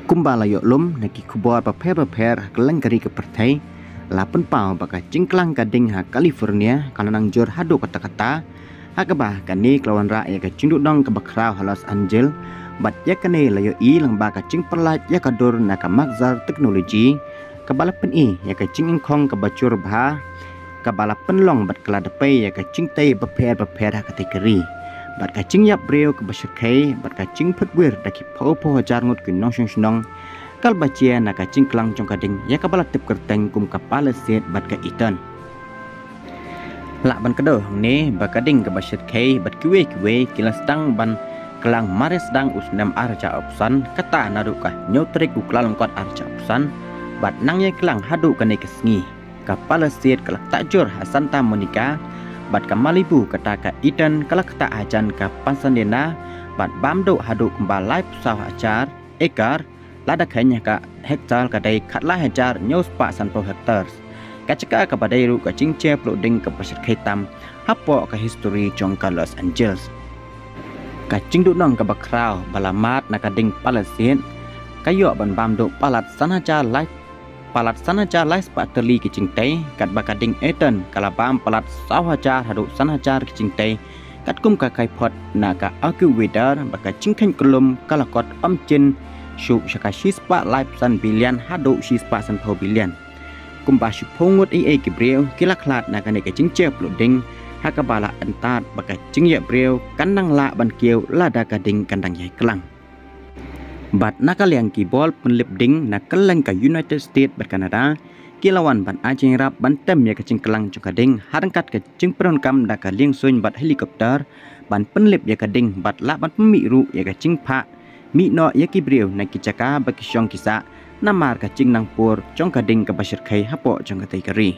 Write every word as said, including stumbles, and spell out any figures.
Kumba la ïoh lum na ki khubor bapher bapher ha kylleng ka ri ka pyrthei, la pynpaw ba ka jingklang ka ding ha California ka la nang jur haduh katta katta, ha kaba kane ka la wanrah ïa ka jingduhnong kaba khraw ha Los Angeles, bad ïa kane la ïohi lyngba ka jingpyllait ïa ka dur na ka makzar technology, kaba la pyni ïa ka jingïengkhong kaba jur bha, kaba la pynlong bad ka la da pei ïa ka jingtei bapher bapher ha katei ka ri. Bad ka jingïap briew kaba shyrkhei, bad ka jingphutwir da ki phew phew hajar ngut ki nongshong shnong, ka la ba jia na ka jingklang jong ka ding ïa kaba la tip kyrteng kum ka Palisade bad ka Eaton. Lah ban kdew hangne ba ka ding kaba shyrkhei bad kiwei kiwei ki la sdang ban klang mar ïa sdang u snem ar hajar arphew san, kata naduh ka hynñiew tarik u Kyllalyngkot ar hajar arphew san, bad nang ïa klang haduh kane ka sngi. Ka Palisade ka la ktah jur ha Santa Monica, bad ka Malibu, kata ka Eaton ka la ktah hajan ka Pasadena, bad bam duh haduh kumba laiphew saw hajar acre, lada kheiñ ha ka hectare ka dei khatlai hajar hynñiew spah sanphew hectares. Ka jaka kaba dei ruh ka jingjia pluh ding kaba shyrkhei tam hapoh ka history jong ka Los Angeles. Ka jingduhnong kaba khraw ba la mad na ka ding Palisade ka ïoh ban bam duh palat san hajar lai, palat san hajar lai spah tylli ki jingtei, katba ka ding Eaton ka la bam palat saw hajar haduh san hajar ki jingtei, katkum ka kaiphod na ka AccuWeather, ba ka jingkheiñ kyllum ka la kot ym jin shuh sha ka shi spah laiphew san billion haduh shi spah sanphew billion. Kumba shiphew ngut eiei ki briew ki la khlad na kane ka jingjia pluh ding, ha kaba la antad ba ka jingïap briew kan nang lah ban kiew lada ka ding kan dang ïai klang. Bad na ka liang ki bor pynlip ding na kylleng ka United States bad Canada, ki la wan ban ai jingïarap ban tem ïa ka jingklang jong ka ding, ha ryngkat ka jingpyndonkam da ka liengsuiñ bad helicopter, ban pynlip ïa ka ding bad lah ban pynmih ruh ïa ka jingphah mih noh ïa ki briew na ki jaka ba ki shong ki sah, namar ka jingnangpur jong ka ding kaba shyrkhei hapoh jong katei ka ri.